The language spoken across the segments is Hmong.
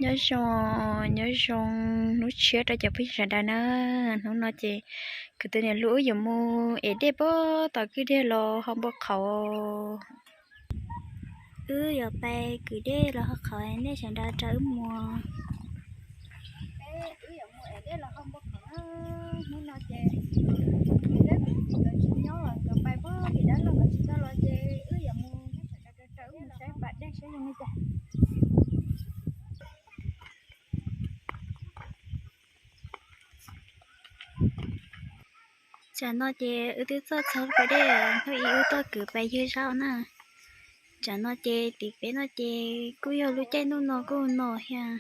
Nyob zoo, nyob zoo hnub tshiab rau cov phooj ywg sawv daws na. Hnub no ces kuv tus niam hluas wb yuav mus ev dej puag tom kwj deg los hau npua qhauv. Wb yuav pais kwv dej los hau qhauv, nej sawv daws rau wb mus. Wb yuav mus ev dej los hau npua qhauv na. Hnub no ces kuv thiab kuv txiv nkawd tsis nyob, nkawd pais puag tim dab laug, nkawd tsis tau los ces wb yuav mus, nej sawv daws rau wb mus saib pas dej saib zoo li cas. Tsam no ces wb twb txog txog pas dej, hnub ib wb tuaj kwv pas ywg zaub na. Tsam no ces tim peb no ces kuj yog lub caij ntuj no kuj no thiab.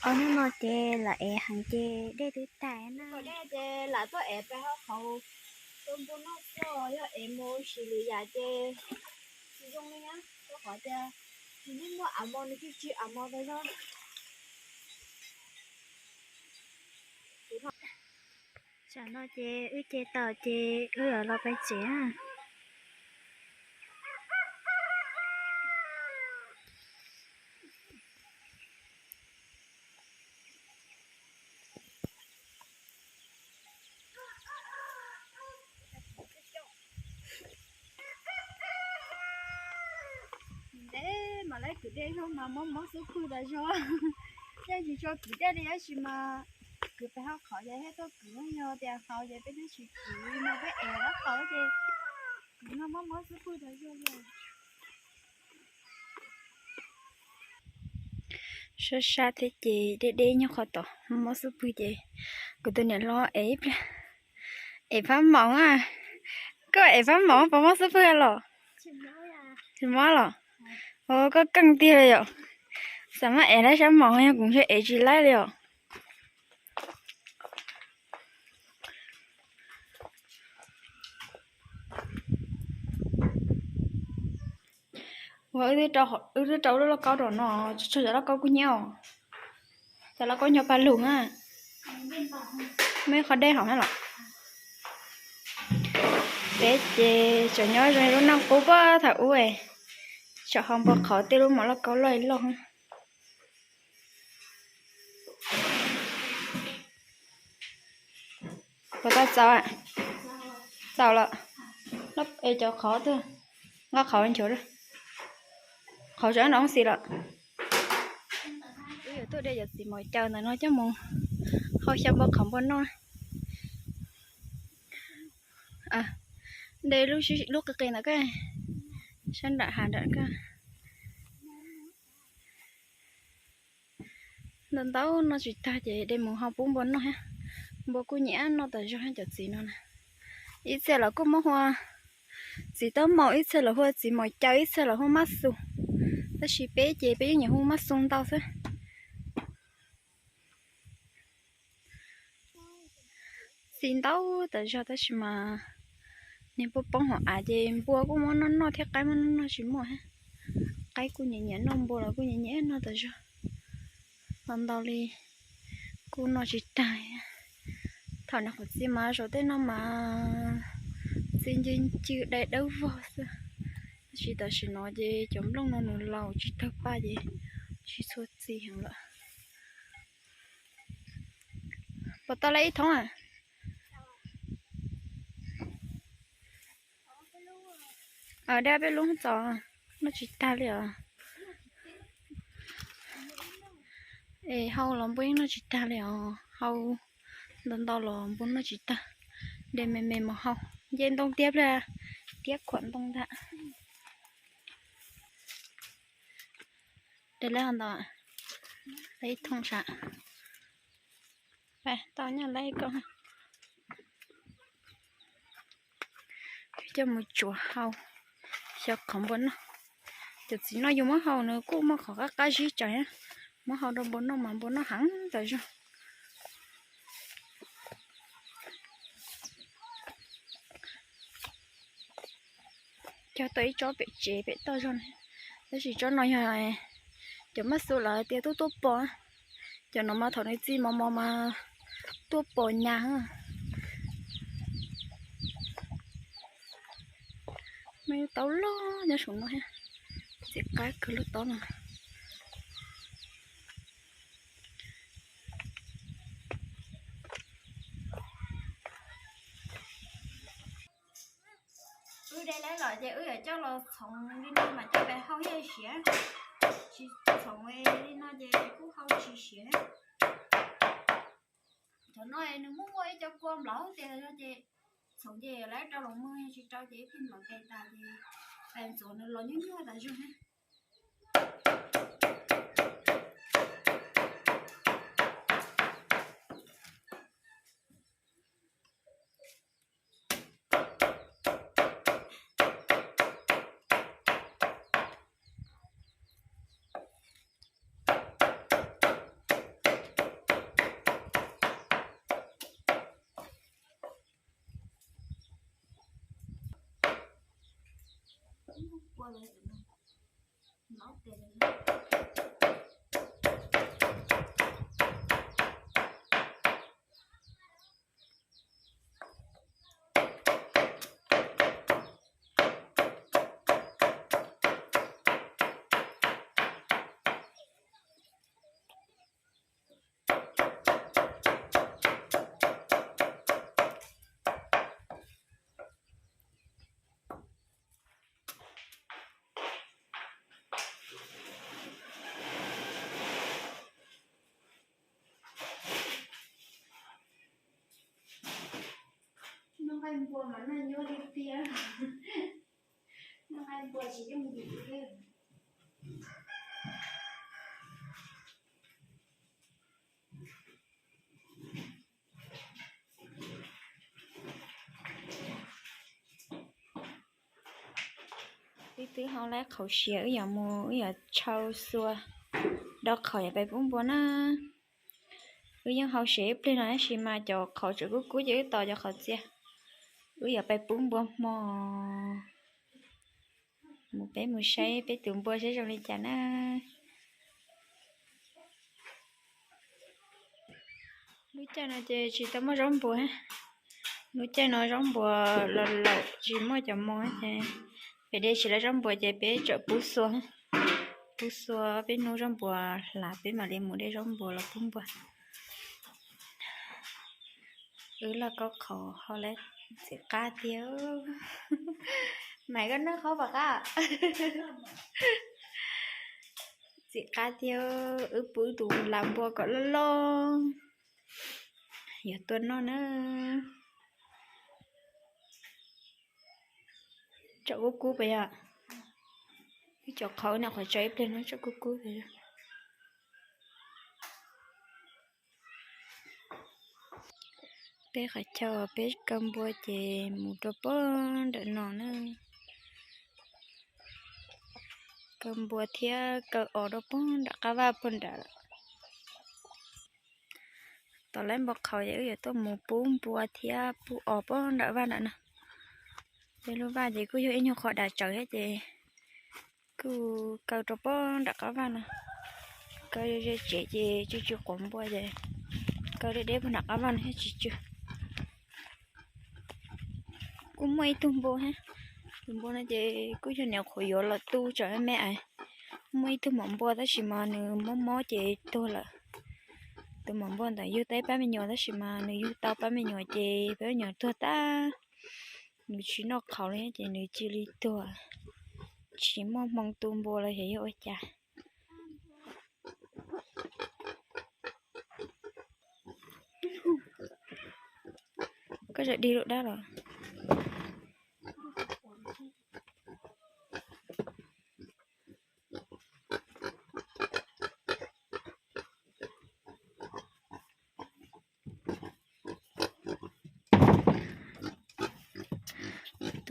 Ob hnub no ces lam ev heev ces dej twb tag na. Ces lam tuaj ev pas hau qhauv rau npua noj xwb, yog ev mus sim lwm yam ces tsis zoo li na, rau qhov tias nws muaj av mos, nws tsis tsis av mos tas zog. Tsam no ces wb ce tau ces wb yuav los pais tsev na. Ntev mas lawv kwv dej zog mas mob mob xub pwg tas zog. Yeej tsis tshua kwv dej li, tab sis mas kwv pem hauv qhov ces thiaj tuaj kwv, yog tias hauv ces peb twb tsis kwv no, peb ev lawv qhov ces kwv no mob mob xub pwg tas zog li. Sab sab thiab ces deb deb nyob qhov tod, mob xub pwg ces kuv tus niam hluas ev ib pliag, ev fab maum a. Koj ev fab maum puas mob xub pwg los? Tsis mob los? Ua koj keej tiag li yom. Xam mab ev lab sab maum, yog kuv ntshe ev tsis laib li os. Ua wb twb rau lub lauj kaub rau no, tsuas yog cov lauj kaub kub hnyiab os. Cov lauj kaub nyo pa lug na. Muaj ib qho dej hauv na los. Peb ces tseem nyob zoo lub neej qub puag thaum ub, tseem ho npua qhauv tej lub mos lauj kaub loj loj. Puas tau txaus? Txaus lawm. Es cov qhauv twg? Nqa qhauv nchuav, qhauv tseem nrov xis lawm. Wb yuav tuaj de cov txiv mos caws ntawm no coj mus hau xyaw npua qhauv npua noj. De lub qis qis ntawm ko, sab nram hav nram ko. Ntau ntau noj tsis tag ces de mus hau pub npua noj thiab. Npua kuj nyiam noj tas zog thiab cov txiv no na. Ib txhia los kuj muab hu ua txiv taub maum, ib txhia los hu ua txiv mos caws, ib txhia los hu ua mab xus. Tab sis peb ces peb yeej nyiam hu ua mab xus ntau xwb. Txiv ntau tas zog tab sis mas niag npua poob hauv av ces npua kuj muab noj noj thiab qaib muab noj noj tsis muaj thiab. Qaib kuj nyiam nyiam noj, npua los kuj nyiam nyiam noj tas zog. Ntau ntau li kuj noj tsis tag. Thaum nws qhov txi mas zaum tej no mas txi ncw ncw dai dawb vog xwb. Tab sis tam sim no ces cov nplooj no nws laus tsis tawg paj ces tsis txhua txi heev lawm. Puas tau lawm ib thoob a? Dab peb lub txos noj tsis tag li os. Es hau los npua yeej noj tsis tag li os, hau ntau ntau los npua noj tsis tag. De me me mus hau, nce ntoo tiab pliag, tiab khuam ntoo ntag. De lawm ho ntau, ib thoob sav. Tau nyob lawm koj. Coj mus tsuav hau, xyaw qhov npua noj. Cov txiv no yus muab hau nws kuj muaj qhov qab qab zib tsawv na. Muab hau rau npua noj mas npua noj heev tas zog. Cog tau ib tsob pem tsev pem toj zog, tab sis tsob no yog cov mab xu lawv tias tuaj tuaj pom. Cov no mas thaum nws txi mos mos mas tuaj pom nyas. Muaj ib lub tob loj nyob saum no thiab, txiv qab kawg lub tob no. Wb de lawm los ces wb yuav coj los txhoov li no mas coj pem hau thiaj siav. Tsis txhoov li no ces kuj hau tsis siav. Cov no nws muaj muaj ib co kua nplawv tias no ces txhoov ces lawv rau los muag, tsis rau ces ib pliag nplawv tes tas ces pes ntxuav nws los nyuaj nyuaj tas zog na. Noj nqaij npua mas noj nyuaj li tiag. Noj nqaij npua tsis yooj yim li. Wb twb hau lawm qhauv siav, wb yuav mus wb yuav tshau xua do qhauv yuav pais pub npua na. Wb yeej hau siav ib pliag no tab sis mas cov qhauv tseem kub kub ces wb tos cov qhauv txias. Wb yuav pais pub npua hmo. Mus peb mus saib peb tus npua saib zoo li cas na. Lub caij no ces tsis tau muaj zaub npua. Lub caij no zaub npua los laus tsis muaj cov mos ces peb de tsis tau zaub npua ces peb txawm pub xua. Pub xua peb hnub zaub npua hlav peb mam li mus de zaub npua los pub npua. Wb loj kaub qhauv hau lawm, ntxim qab tiag. Maiv, koj noj qhov pom qab. Ntxim qab tiag, wb pub tus lam npua kom loj loj. Yuav tua noj na. Tsom kub kub puas yog? Wb cov qhauv no qhov tso ib pliag no tsom kub kub puas yog? Peb qhov chaw peb kaw npua ces mus rau pog nram no na. Kaw npua thiab kaw os rau pog nram qab vaj pog nram. Tom lawv npua qhauv ces wb yuav tuaj mus pub npua thiab pub os pog nram vaj nram no. Peb lub vaj ces kuj yog ib nyuag qhov dav tsawv thiab ces kuj kaw rau pog nram qab vaj no. Kaw ze tsev ces tsw tsw quav npua ces kaw deb deb pog nram qab vaj no thiab tsis tsw. Kuj muaj ib tug npua thiab. Tus npua no ces kuj yog niam qhuav yuav los tu tsam me me es muaj ib tug maum npua tab sis mas nws mob mob ces tuag lawm. Tus maum npua ntawd yug tau ib pab me nyuam tab sis mas nws yug tau pab me nyuam ces pab me nyuam tuag tag. Nws tsis noj qhauv li ces nws cia li tuag. Tsis muaj hmoo tu npua los xyov yog ua cas. Koj zam dig lub dab los?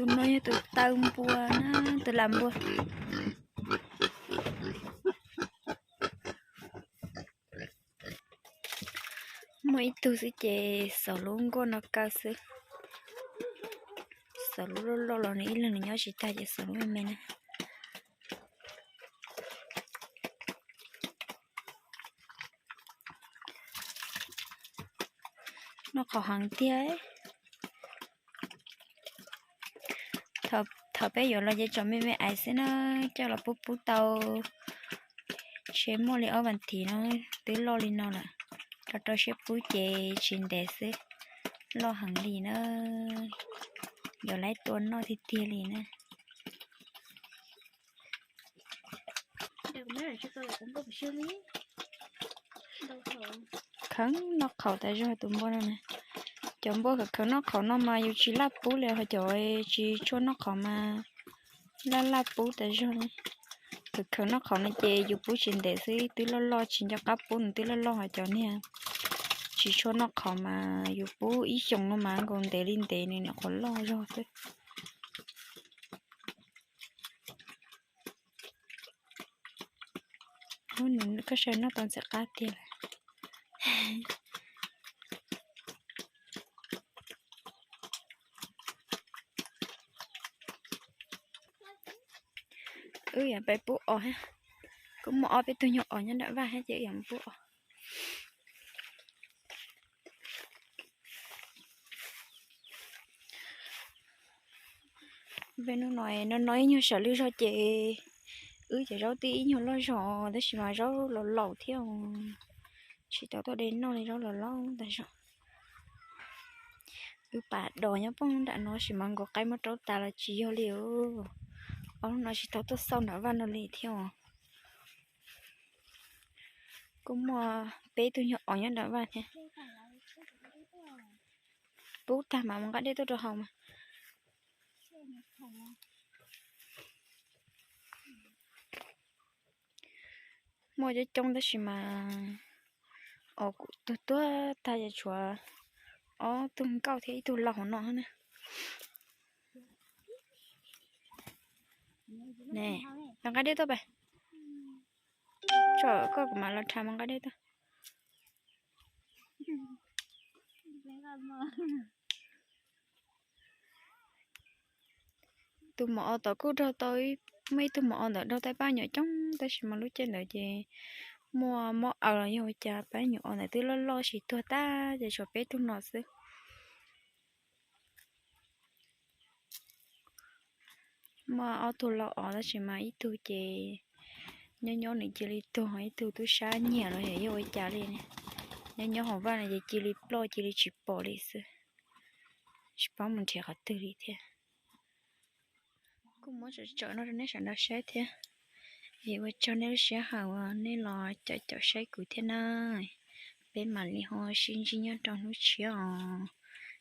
Tus no yog tus taw npua na, tus lam npua. Muaj ib tug xwb ces xauv lub nkuaj no kaw xwb. Xauv lub loj loj los nws ib leeg nws nyob tsis tag ces xauv lub me me na. Noj qhauv heev tiag. Thaum peb yuav los ces tsom me me ais xwb na, coj los pub pub tau. Tsheb muaj li ob vas thiv no twb loj li no lawm, rau rau siab pub ces tsis ntev xwb, loj heev li na, yuav laib tua noj tiag tiag li na. Kheev noj qhauv tas zog tus npua no na. Cov npua kheev noj qhauv no mas yus tsis laj pub li, ho cov tsis tshua noj qhauv mas laj laj pub tas zog li. Kheev kheev noj qhauv no ces yus pub tsis ntev xwb, twb loj loj tsis nco qab pub, nws twb loj loj, ho cov niag tsis tshua noj qhauv mas yus pub ib xyoos no mas nkaus ntev li ntev nws nyuam qhuav loj zog xwb. Ub, nws koj saib noj tau ntxim qab tiag lawm. Wb yuav peb pub os thiab. Kuj muaj ob peb tug nyuag os nyob nram vaj thiab ces wb yuav mus pub os. Peb hnub no no no ib nyuag sawv lwj zog ces wb cov zaub twb ib nyuag loj zog tab sis mas zaub los laus thiab, tsis tau tuaj de noj li, zaub los laus tas zog. Wb pam dos nyob poob nram no sis mas nkaus qaib muab raub tas los tsis yog li. Ob hnub no tsis tau tuaj xauj nram vaj no li thiab os. Kuj muaj peb tug nyuag os nyob nram vaj thiab. Pub tag mas mus nqa dej tuaj rau haus mas. Muaj coob coob tab sis mas os kuj tuag tuag tag, ces tshuav ob tug nkauj thiab ib tug laus hauv no na. Ne, los nqa dej tuaj pem. Tso koj kuv mam los rhais mus nqa dej tuaj. Tus mos os tom kuj raug tau, muaj ib tug mos os ntawm raug tau pab nyuam coob tab sis mas lub caij ntawd ces muaj mob aws los yog ua cas pab nyuam os ntawd twb loj loj tsis tuag tag ces tshuav peb tug no xwb. Muaj ob tug laus os tab sis mas ib tug ces nyob nyob nws cia li tuag, ib tug tub sab nyiam los yog ua cas li. Nyob nyob hauv vaj no ces cia li ploj cia li tsis pom li xwb, tsis paub mus nrhiav qhov twg li thiab. Kuj muab tsom tsom no rau neb sawv daws saib thiab. Es ua tsaug nej lub sij hawm uas nej los caum caum saib kuv thiab na. Peb mam li ho sib ntsib nyob rau hnub tshiab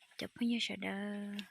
os cov phooj ywg sawv daws.